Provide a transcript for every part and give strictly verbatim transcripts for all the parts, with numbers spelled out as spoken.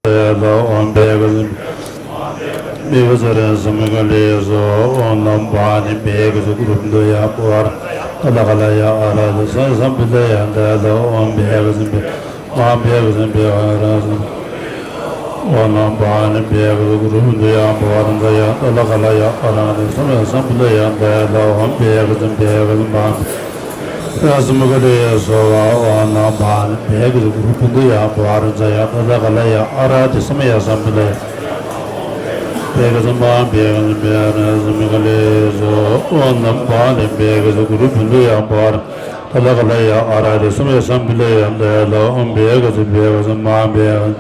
ལ་ཨོམ་བྷེ་ག་ཟིམ་བྷེ་ག་ཟ་ར་སམ་ག་ལེ་སོ། ཨོ་ནམ་བ་ནི་བྷེ་ག་ཟ་གུ་རུ་བྷུ་དུ་ཡ་བྷ་ར་ཏ་ལ་ག་ལ་ཡ་ཨ་ར་ཏི་སམ་སམ་བྷུ་ལ་ཡ་ཏ་ལ་ཨོམ་བྷེ་ག་ཟིམ་བྷེ་མ་བྷེ་ག་ཟིམ་བྷེ་ག་ར་ཟིམ། ཨོ་ནམ་བ་ནི་བྷེ་ག་ཟ་གུ་རུ་བྷུ་དུ་ཡ་བྷ་ར་ཏ་ཡ་ཏ་ལ་ག་ལ་ཡ་ཨ་ར་ཏི་སམ་ཡ་སམ་བྷུ་ལ་ཡ་ཏ་ལ་ཨོམ་བྷེ་ག་ཟིམ་བྷེ་ག་ཟིམ་མ། ར་སམ་ག་ལེ་སོ་བ། ཨོ་ནམ་བ་ནི་བྷེ་ག་ཟ་གུ་རུ་བྷུ་དུ་ཡ་བྷ་ར་ཛ་ཡ་ཏ་ལ་ག་ལ་ཡ་ཨ་ར་ཏི་སམ་ཡ་སམ་བྷུ་ལ་ཡ། བྷེ་ག་ཟ་མ་བྷེ་ག་ཟ་བྷེ་ར་སམ་ག་ལེ་སོ། ཨོ་ནམ་བ་ནི་བྷེ་ག་ཟ་གུ་རུ་བྷུ་དུ་ཡ་བྷ་ར་ཏ་ལ་ག་ལ་ཡ་ཨ་ར་ཏི་སམ་ཡ་སམ་བྷུ་ལ་ཡ་ཏ་ལ་ཨོམ་བྷེ་ག་ཟ་བྷེ་ག་ཟ་མ་བྷེ་ག་ཟ་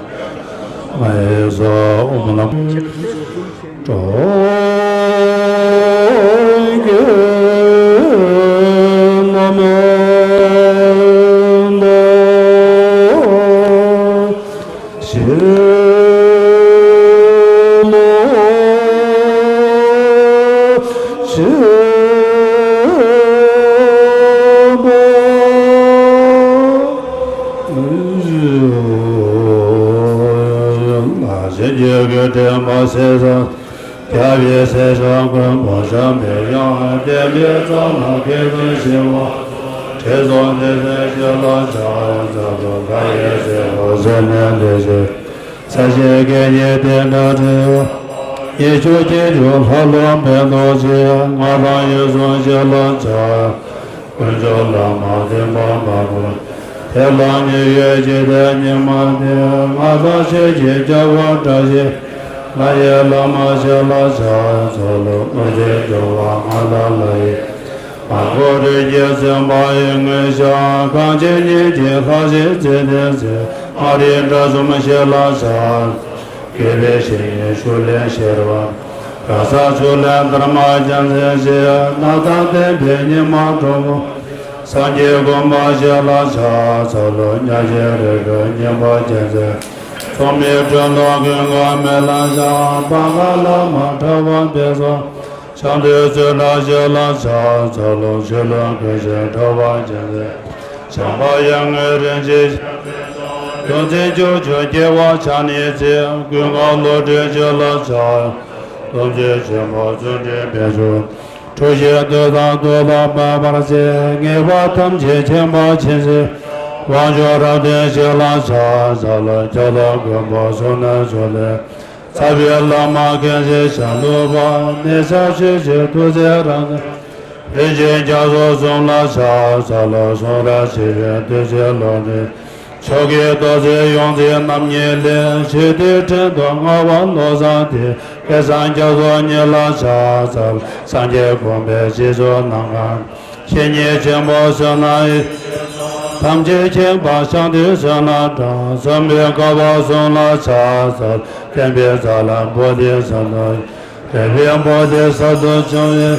མ་ཡེ་སོ། ཨོམ་ནམ། གྲོལ་གྱི་བླ་མ་དང་ཞེས་ལོ་ཞེས་པ། ལ་ཞེས་རྒྱུད་ཀྱི་དྲན་པ་ཟེར་ས། རྒྱལ་བའི་སྲས་བཅས་མགོན་པོ་བྱམས་པའི་དབྱངས། བསྟན་པའི་རྩ་ལ་སྐད་དུ་ཞི་བ། དྲི་བསུང་ལྡན་ཞིང་ཞི་ལ་ཆགས། འཛམ་བུ་ག་ཡི་སྲས་པོ་བཟང་ངན་ལས་བྱེད། ས་གཞི་སྐད་ཀྱི་བསྟན་དགྲ་སྒྲོལ་བ། ཡེ་ཤེས་ཀྱི་རྒྱུ་ལྷ་ལུང་པའི་རྡོ་རྗེ། ང་དང་ཡིད་གསུམ་ཞི་ལ་ཆགས། དཀོན་མཆོག་བླ་མ་བསྟན་པ་མ་བུ། དེ་ལ་ཉེ་བའི་འཇིག་རྟེན་ཉི་མ་འདི། ང་དང་ཆོས་ཀྱི་རྒྱལ་པོ་བཀྲ་ཤིས། ལྷ་ཡི་བླ་མ་ཞི་ལ་ཆགས། ཚོགས་ལུ་དངོས་གཞི་སྒྲུབ་པ་ང་དང་ལྷ་ཡི། མ་གོ་རིགས་ཀྱི་སེམས་དཔའ་ཡི་མངོན་ཤེས། གངས་ཅན་ཉིད་ཀྱི་ལྷ་ཞིག་ཚེ་འདས་ཚེ། མ་རིག་དགྲ་གསུམ་ཞི་ལ་ཆགས། དགེ་བའི་བཤེས་གཉེན་ཤུགས་ལྡན་ཤེར་བ། ར་ས་ཆུ་ལེན་དར་མ་རྒྱལ་མཚན་ཞེས། གནས་དང་བསྟན་པའི་ཉི་མ་དྲོན་མོ། སངས་རྒྱས་དགོངས་པ་ཞི་ལ་ཆགས། ཚོགས་ལུ་ཉག་གཅིག་རིག་པའི་སྙིང་པོ་རྒྱལ་མཚན། ཚོགས་མི་དྲུང་དུ་ཀུན་དགའ་མེ་ལ་ཆགས། བར་ན་བླ་མ་གྲགས་པ་དཔལ་བཟང་། ཞང་བདུད་རྩི་བྲག་ཞི་ལ་ཆགས། ཚོགས་ལུ་ཆོས་ལུང་ཀུན་ཤེས་གྲགས་པ་རྒྱལ་མཚན། བྱམས་པ་ཡར་ངོའི་རིན་ཆེན་ཞལ་ཕྱེས་སོ། དོན་ཆེན་བཅུ་བཅུ་རྒྱལ་བ་ཕྱག་ནི་ཚེ། ཀུན་དགའ་བློ་གྲོས་ཞི་ལ་ཆགས། སྟོབས་ཆེན་ཆེན་པོ་བརྩོན་འགྲུས་དཔལ་འབྱོར། འཁྲུལ་ཞིག་འདོད་དང་འདོད་པ་མེད་པར་བྱེད། ངེས་པ་ཐམས་ཅད་མཁྱེན་པ་མཁྱེན་བརྩེ། དབང་ཕྱུག་རབ་བརྟན་ཞི་ལ་ཆགས། ས་ལ་ལྕགས་ཐོག་མགོན་པོ་གཟུགས་ནི་བྱུང་ལས། ཚ་བའི་བླ་མ་མཁན་ཞིག་ཞལ་བླུགས་པ། ནད་ཚ་ཤི་ཞིག་ཐུགས་བརྩེ་རང་བཙན། རིན་ཆེན་རྒྱ་མཚོ་གསུམ་ལ་ཆགས། ས་ལ་གསུང་རབ་ཆེ་བའི་བདུད་རྩི་ལོ་ནི། མཆོག་གི་རྡོ་རྗེ་ཡོངས་འཛིན་རྣམ་གཉིས་ལས། ཞི་བདེའི་སྤྲིན་དུ་མངའ་བ་བློ་བཟང་དེ། སྐལ་བཟང་རྒྱ་མཚོ་ཉིད་ལ་ཆགས། སངས་རྒྱས་གོ་འཕང་རྗེས་སུ་གནང་གང་། བཤེས་གཉེན་ཆེན་པོ་བསོད་ནམས་ཡིན། ཐམས་ཅད་མཁྱེན་པ་ཞང་བདུད་བསོད་ནམས་གྲངས། བསམ་པའི་མཁས་པ་གསུམ་ལ་ཆགས། བསྟན་པའི་རྩ་ལ་བོ་དྷི་ས་ཏྭ། རྒྱལ་བའི་བོ་དྷི་ས་ཏྭ་འབྱུང་བའི།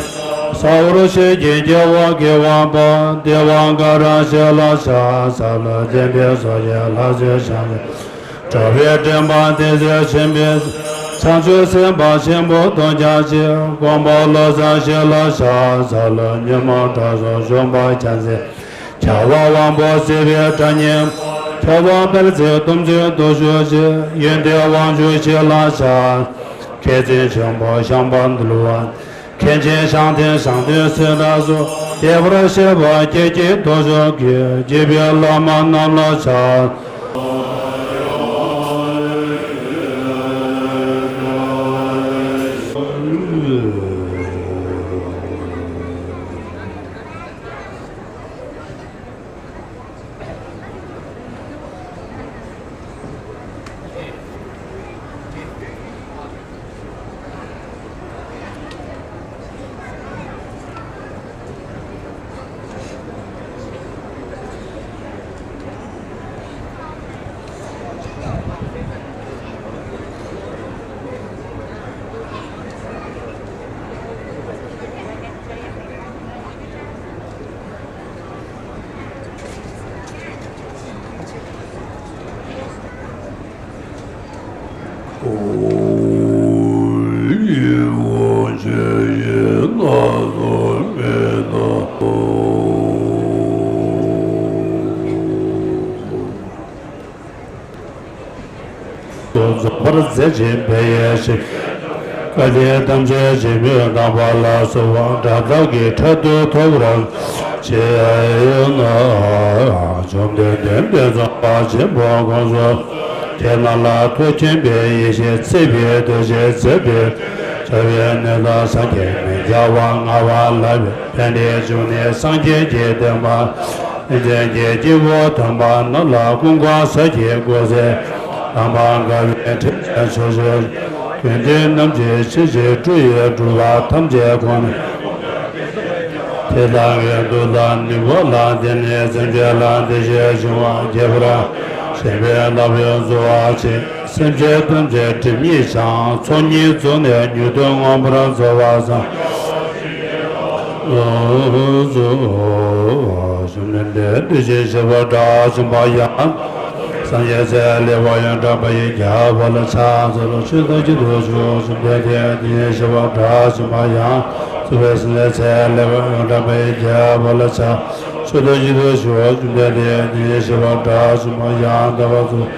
ས་འོག་ཆོས་ཀྱི་རྒྱལ་པོ་དགེ་འོང་པ། དེ་བ་ག་ར་ཞི་ལ་ཆགས། ས་ལ་བསྟན་པའི་སྲོག་ཆགས་ལྷ་ཚོགས་ཞང་བདུད། འགྲོ་བའི་འདྲེན་པ་དེ་ཚེ་ཆེན་པོའི། བྱང་ཆུབ་སེམས་དཔའ་ཆེན་པོ་སྟོང་རྐྱང་གཅིག། མགོན་པོ་བློ་བཟང་ཞི་ལ་ཆགས། ས་ལ་ཉོན་མོངས་དགྲ་གསུམ་ཞུམ་པ་རྒྱལ་མཚན། རྒྱལ་བ་དབང་པོ་བརྩེ་བའི་སྒྲ་སྙན། ཁྱབ་པ་དཔལ་བརྩེགས་སྟོབས་འཛིན་སྟོབས་ཤུགས་ཀྱིས། ཡོན་ཏན་དབང་ཕྱུག་ཞི་ལ་ཆགས། མཁས་བཙུན་ཆེན་པོ་ཞང་པ་འདུལ་བ། མཁན་ཆེན་ཞང་བསྟན་ཞང་བདུད་སྲིད་དགྲ་སོགས། བདེ་བར་གཤེགས་པ་ཀྱེ་ཀྱེ་སྟོབས་ཤུགས་ཀྱིས། རྒྱལ་བའི་བླ་མ་རྣམས་ལ་ཕྱག་རྫོགས་པར་མཛད་ཅིང་འཕེལ་ཡས་ཤིང་། བཀའ་དྲིན་ཐམས་ཅད་འཇིགས་མེད་གདམས་པ་ལ་སོགས་པ་སྒྲ་དག་གི་ཕྲད་དུ་ཐོབ་པར་བྱས་ན། བཅོམ་ལྡན་འདས་དེ་ཚོགས་པ་ཆེན་པོ་དགོངས་སུ་ཁྱེད་རྣམས་ལ་ཐུགས་མཁྱེན་པའི་ཡེ་ཤེས་ཚིག་པའི་འདུ་ཤེས་མཛད་པའི་བྱ་བའི་གནས་ལ་སངས་རྒྱས་མི་འཆར་བར་བསྔགས་པ་ལ་ཕན་བདེའི་འབྱུང་གནས་སངས་རྒྱས་ཀྱི་བསྟན་པ། མཚན་ཅན་གྱི་སྐྱེས་བུ་དམ་པ་རྣམས་ལ་ཀུན་དགའ་ས་ཀྱི་སྒོ་ཟེར་དམ་པ་དགའ་བའི་ཁྲི་ཆེན་ཕྱོགས་བཅུར། དགེ་འདུན་རྣམས་ཀྱི་ཆེད་ཀྱི་སྤྲུལ་པའི་སྒྲུབ་པ་ཐམས་ཅད་ཁོང་ནས། དེ་དག་གི་མཐུ་དང་ནུས་པ་ལ་བརྟེན་ནས་སེམས་ཅན་ལ་བདེ་སྐྱིད་འབྱུང་བ་རྒྱས་པར་བྱེད་པའི་བདག་པོས་གཙོ་བོ་ཆེ། སེམས་ཅན་ཐམས་ཅད་སྒྲིབ་གཉིས་བྱང་། ཚོགས་གཉིས་རྫོགས་ནས་མྱུར་དུ་མངོན་པར་རྫོགས་པར་བསམ། བཅོམ་ལྡན་འདས་དེ་བཞིན་གཤེགས་པ་དགྲ་བཅོམ་པ་ཡང་། སངས་རྒྱས་ཚེ་ལེགས་པ་ཡོན་ཏན་དཔལ་གྱི་རྒྱལ་པོ་ལ་ཕྱག་འཚལ་ལོ། མཆོད་དོ་བགྱིད་དོ་བྱོས། བཅོམ་ལྡན་འདས་དེ་བཞིན་གཤེགས་པ་དགྲ་བཅོམ་པ་ཡང་། ཚེ་བའི་སེམས་ཅན་ཚེ་ལེགས་པ་ཡོན་ཏན་དཔལ་གྱི་རྒྱལ་པོ་ལ་ཕྱག་མཆོད་དོ་བགྱིད་དོ་བྱོས། བཅོམ་ལྡན་འདས་དེ་བཞིན་གཤེགས་པ་དགྲ་བཅོམ་པ་ཡང་དག་པར་རྫོགས།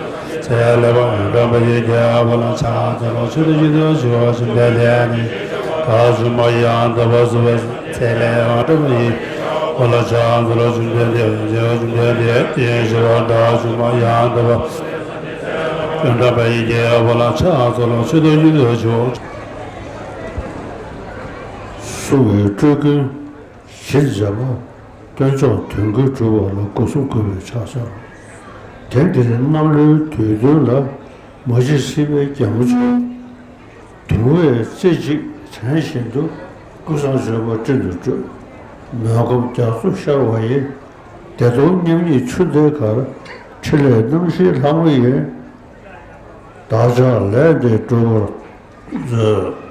ཚེ་ལེགས་པ་ཡོན་ཏན་དཔལ་གྱི་རྒྱལ་པོ་ལ་ཕྱག་འཚལ་ལོ། མཆོད་དོ་བགྱིད་དོ་བྱོས། བཅོམ་ལྡན་འདས་དེ་བཞིན་གཤེགས་པ་དགྲ་བཅོམ་པ་ཡང་དག་པར་རྫོགས་པའི་ཚེ་ལེགས་པ་ཡོན་ཏན་དཔལ་གྱི་རྒྱལ་པོ་ལ་ཕྱག་འཚལ་ལོ། བཅོམ་ལྡན་འདས་དེ་བཞིན་གཤེགས་པ་དགྲ་བཅོམ་པ་ཡང་དག་པར་ཡོན་ཏན་དཔལ་གྱི་རྒྱལ་པོ་ལ་ཕྱག་འཚལ་ལོ། མཆོད་དོ་བགྱིད་དོ་བྱོས། བསྲུང་བའི་སྤྲུལ་སྐུའི་ཞལ་མཛད་པ། སྟོན་མཆོག་དོན་ཀུན་གྲུབ་པ་ལ་སྒོ་གསུམ་གུས་པས་ཕྱག་འཚལ་ལོ། དེང་འདིར་གནམ་ལོའི་དུས་སྟོན་ལ། མ་གཞི་སྲིད་པའི་རྒྱལ་མོ་མཆོག་གདུང་བས་རྩེ་གཅིག་དྲན་བཞིན་དུ། ཀུན་བཟང་མཆོད་པ་སྤྲིན་དུ་སྤྲོས། མོན་ཁམས་རྒྱ་མཚོ་ཤར་བ་ཡི། བདེ་སྟོང་མཉམ་ཉིད་ཆུ་འདི་ཁར། ཕྲིན་ལས་རྣམ་བཞིའི་ལྷ་མོ་ཡིས། བདག་ཅག་ལས་འདི་འགྲུབ་པར་མཛོད།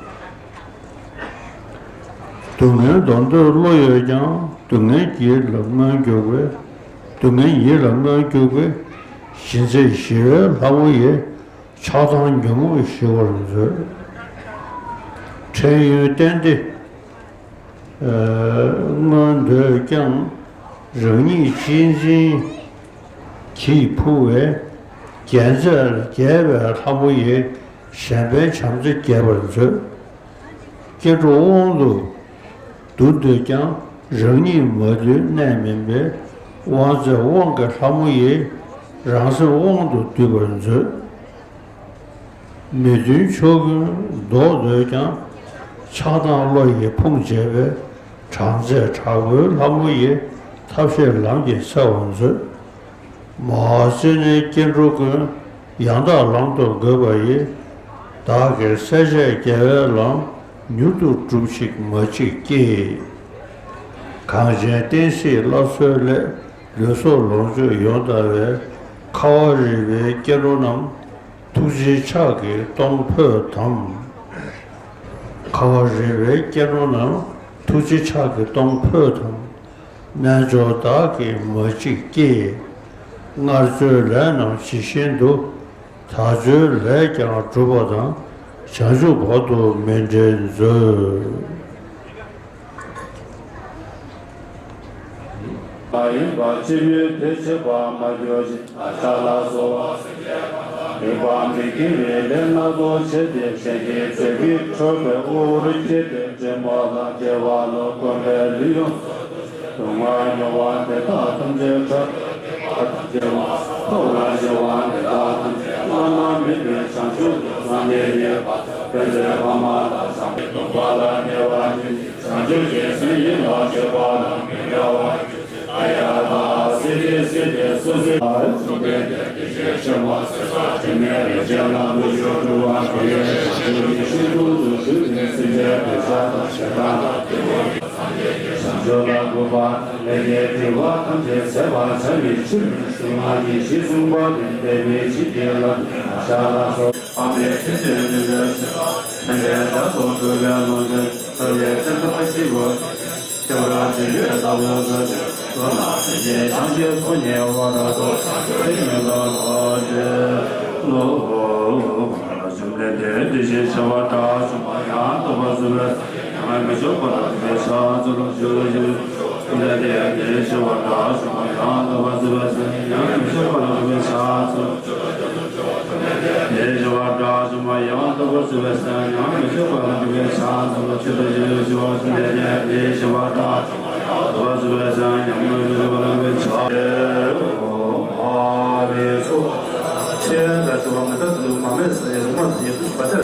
སྡུག་བསྔལ་གདོན་འདོད་བློ་ཡོད་ཀྱང་། སྡུག་བསྔལ་གྱིས་ལ་མངོན་གྱུར་པའི། སྡུག་བསྔལ་ཡིད་ལ་མངོན་གྱུར་པའི། ཞི་མཛད་ཞི་བའི་ལྷ་མོ་ཡིས། ཆགས་སྡང་ཉོན་མོངས་ཞི་བར་མཛོད། འཕྲལ་ཡུན་གཏན་བདེ་མངོན་འདོད་ཀྱང་། རང་ཉིད་གཅེས་འཛིན་གྱིས་ཕུང་བའི། རྒྱལ་མཛད་རྒྱལ་བའི་ལྷ་མོ་ཡིས། གཞན་ཕན་བྱམས་བརྩེ་རྒྱས་པར་མཛོད། སྐྱེ་འགྲོ་དབང་དུ་བསྡུ་འདོད་ཀྱང་། རང་ཉིད་མ་དུལ་གནས་མིན་པའི། དབང་མཛད་དབང་གི་ལྷ་མོ་ཡིས། རང་སེམས་དབང་དུ་བསྡུ་བར་མཛོད། མི་མཐུན་ཕྱོགས་ཀུན་བཟློག་འདོད་ཀྱང་། ཆགས་སྡང་བློ་ཡིས་ཕུང་བྱས་པའི། དྲག་རྩལ་དྲག་པོའི་ལྷ་མོ་ཡིས། ཐབས་ཤེས་ལམ་གྱིས་འཚེ་བར་མཛོད། མ་བརྩེ་ནས་སྐྱེ་འགྲོ་ཀུན། ཡང་དག་ལམ་དུ་འགོད་པ་ཡི། བདག་གིས་གསལ་བྱེད་རྒྱལ་བའི་ལམ། མྱུར་དུ་སྒྲུབས་ཤིག་མ་མཆིས་ཀྱིས། གངས་ཅན་བསྟན་སྲིད་བླ་མཚོའི་སླད། ལུས་སྲོག་ལོངས་སྤྱོད་ཡོངས་དག་པའི། ཁ་བ་རི་པའི་སྐྱེ་འགྲོ་རྣམས། ཐུགས་རྗེའི་ཕྱག་གིས་སྟོང་ཕོད་དམ། ཁ་བ་རི་པའི་སྐྱེ་འགྲོ་རྣམས། ཐུགས་རྗེའི་ཕྱག་གིས་སྟོང་ཕོད་དམ། རྣལ་འབྱོར་བདག་གིས་མ་མཆིས་ཀྱིས། སྔར་བཅོལ་ལས་རྣམས་ཇི་བཞིན་དུ། ད་བཅོལ་ལས་ཀྱང་འགྲུབ་པ་དང་། བྱང་ཆུབ་བར་དུ་མི་འབྲལ་མཛོད། མ་ཡིན་པ་ཅི་ཡོད་དེ་བྱེད་པར་མ་གྱུར་ཅིག་ཨ་ཤ་ལ་སོགས་པ་སེམས་ཅན་མ་དག་ནུས་པ་མི་དགེ་བའི་ལས་སྣ་ཚོགས་བྱས་ཏེ། གཞན་གྱི་མཛེས་སྐུ་འཕྲོག་པའི་དབུལ་པོར་སྐྱེས་ཏེ། འདྲེ་མོ་དང་བཅས་པ་ལ་གོམས་པའི་ལུས་ཡོངས་སུ་གཏོར་ཏེ། སྡུག་བསྔལ་མྱོང་བ་འདི་དག་ཐམས་ཅད་ཁྲག་ཁྲིག་པ་དང་བཅས་པ། ཁ་བ་ཞི་བ་འདི་དག་ཐམས་ཅད་བླ་ན་མེད་པའི་བྱང་ཆུབ་ཏུ་སངས་རྒྱས་ཉིད་པ་དང་། ཕན་ཚུན་ཕ་མ་དང་བྱམས་པའི་སྡོམ་པ་ལ་གནས་པ་ཉིད་ནི། བྱང་ཆུབ་ཀྱི་སེམས་ཡིན་པར་ཤེས་པ་དང་། མི་འབྲལ་བར་གྱུར་ཅིག་ཨ་ཡ་ལ། སིདྡྷི་སིདྡྷི་སུ་སིདྡྷི། བཅོམ་ལྡན་འདས་དེ་བཞིན་གཤེགས་པ་སྲས་དང་དྲི་མེད་རིན་ཆེན་ལ་ཐུགས་རྗེས་སྤྲུལ་པ་དེ་ཡིས་བྱང་ཆུབ་ཀྱི་ཤིང་དྲུང་དུ་བཞུགས་ཏེ། སེམས་ཅན་འདོད་ཆགས་དང་ཞེ་སྡང་དང་གཏི་མུག་གིས་སངས་རྒྱས་ཀྱི་བྱང་ཆུབ་ལ་འགོད་པ་དང་། ལས་ཀྱི་དྲི་བ་ཐམས་ཅད་ཟད་པར་བྱ་བའི་ཕྱིར། གཟུངས་སྔགས་ཀྱི་གཞི་བཟུང་བ་དེ་འདས་པའི་ཕྱིར་གྱི་ལམ་ཨ་ཤ་ལ་སོགས། ཨ་མའི་ཚེ་ཚེ་རིང་ལ་བྱེད་པ། ཕན་པའི་བདག་པོ་འགྲོ་བའི་ལམ་སྟོན། ཐོབ་པའི་བརྩེ་བ་ཞི་བ། ཁྱབ་པར་བྱེད་པའི་བདག་པོ་ཟེར་ཏེ། མདོར་ན་སེམས་ཅན་ཐམས་ཅད་ཚོགས་གཉིས་པ་དག་ཏུ་སངས་རྒྱས་ཉིད་ལ་བསྔགས་བྱའོ། བཅོམ་ལྡན་འདས་དེ་བཞིན་གཤེགས་པ་དགྲ་བཅོམ་པ་ཡང་དག་པར་རྫོགས་པའི་སངས་རྒྱས་ཀྱང་མི་སྐྱོ་བ་ལ་སྒྲུབ་པའི་ཕྱག་འཚལ་ལོ། བཅོམ་ལྡན་འདས་དེ་བཞིན་གཤེགས་པ་དགྲ་བཅོམ་པ་ཡང་དག་པར་རྫོགས་པའི་སངས་རྒྱས་ཀྱང་མི་སྐྱོ་བ་ལ་སྒྲུབ་པའི་ཕྱག་འཚལ་ལོ། དེ་བཞིན་གཤེགས་པ་ སུ་བས་སང་ཉམས་མི་ཆོག་པ་ལ་འགྱུར་བའི་ཕྱག་འཚལ་ལོ། ཆོས་དང་ཞི་ལུ་ཞི་བ་གསུམ་ལྡན་ལྡན་དེ་ཞི་བ་དང་། སུ་བས་སང་ཉམས་མི་ཆོག་པ་ལ་འགྱུར་བའི་ཕྱག་ཨ་ལས་སོ། ཆེ་ད་ཞི་བ་མི་ད་དུ་མ་མེད་ས་ཡ་སུ་མ་ཟི་ཡ་དུ་བ་ཏེ།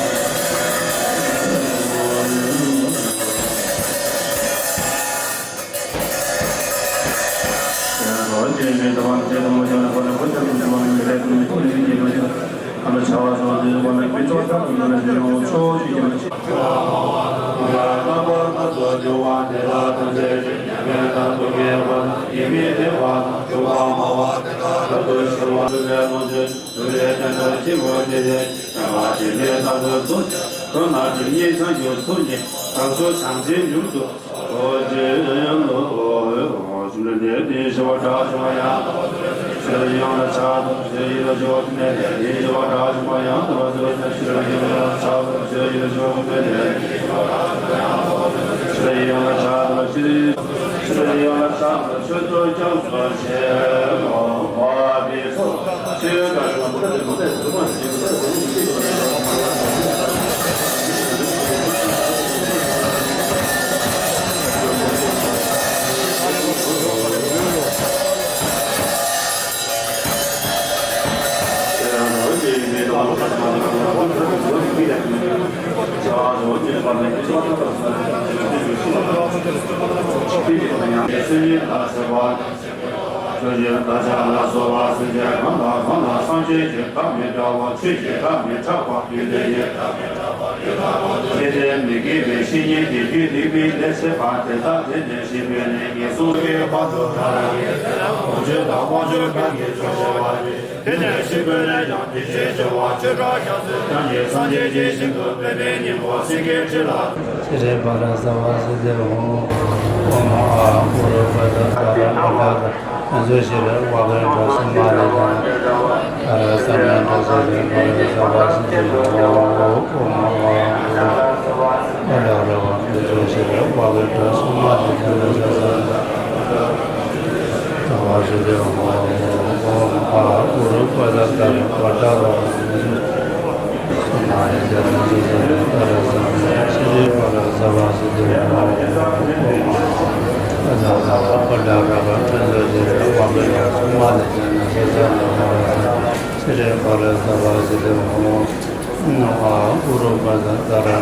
ཆོས་ཀྱི་བདག་ཅག་ལ་སོགས་པ་སེམས་ཅན་གང་དང་གང་ལ་སངས་རྒྱས་ཀྱི་བཀའ་མི་བསྒྲག་པ། ཆོས་ཀྱི་བཀའ་མི་བསྒྲགས་པ། ཡུལ་དེ་ཡི་བདག་མི་བསྒྲགས་པ། ཡུལ་དག་པོ་དེ། ཆོས་དེ་མི་དགེ་བའི་བཤེས་གཉེན་གྱི་རྒྱུད་སྡིག་པའི་ལས་བྱེད་པ་དེ་དག་དེ་ནས་ཤི་འཕོས་ནས་ངན་སོང་གི་བར་དུ་ཐར་ལ་ངེས་ཟེར་ལ། དཀོན་མཆོག་དང་དཀོན་མཆོག་གང་གིས་ཆོག་ཤེས་པ་དེ། དེ་ནས་ཤི་འཕོས་ནས་ཀྱང་དེ་བཞིན་གཤེགས་པ་ཆོས་གྲགས་ཤིང་སེམས་ཅན་གྱི་སངས་རྒྱས་ཀྱི་ཞིང་དུ་ཕེབས་པའི་སྙིང་པོ་སེང་གེའི་ཁྲི་ལ། ཤྲཱི་པཱ་ལ་ཟ་བ་ཟི་ཏེ་ཧོ། ཨོཾ་ཨཱཿཧཱུྃ་ཨུ་རུ་ཀ་ཏ་ཏ་ར་པ་ཏ་ར། ང་ཚོས་ཤེས་པའི་དབང་པོའི་གྲོགས་སུ་མ་ལེགས་པ་ན། ཏ་ར་ས་མ་ཏ་ཤྲཱི་པཱ་ལ་ཟ་བ་ཟི་ཏེ་ཧོ། ཨོཾ་ཨཱཿཧཱུྃ་ཨུ་རུ་ཀ་ཏ་ར་པ་ཏ་ར། ང་ཚོས་ཤེས་པའི་དབང་པོའི་གྲོགས་སུ་མ་ལེགས་པ་ན། ཏ་ར་ས་མ་ཏ་ཤྲཱི་པཱ་ལ་ཟ་བ་ཟི་ཏེ་ཧོ། ཨོཾ་ཨཱཿཧཱུྃ་ཨུ་རུ་ཀ་ཏ་ཏ་ར་པ་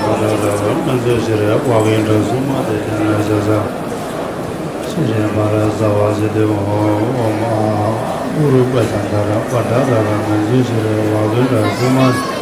ཏ་ར། ང་ཚོས་ཤེས་པའི་དབང་པོའི་གྲོགས་སུ་མ་ལེགས་པ་ན། ཏ་ར་ས་མ་ཏ་ཤྲཱི་པཱ་ལ་ཟ་བ་ཟི་ཏེ་ཧོ། ཨོཾ་ཨཱཿཧཱུྃ་ཨུ་རུ་ཀ་ཏ་ཏ་ར་པ་ཏ་ར་པ། ང་ཚོས་ཤེས་པའི་དབང་པོའི་གྲོགས་སུ་མ་ལེགས་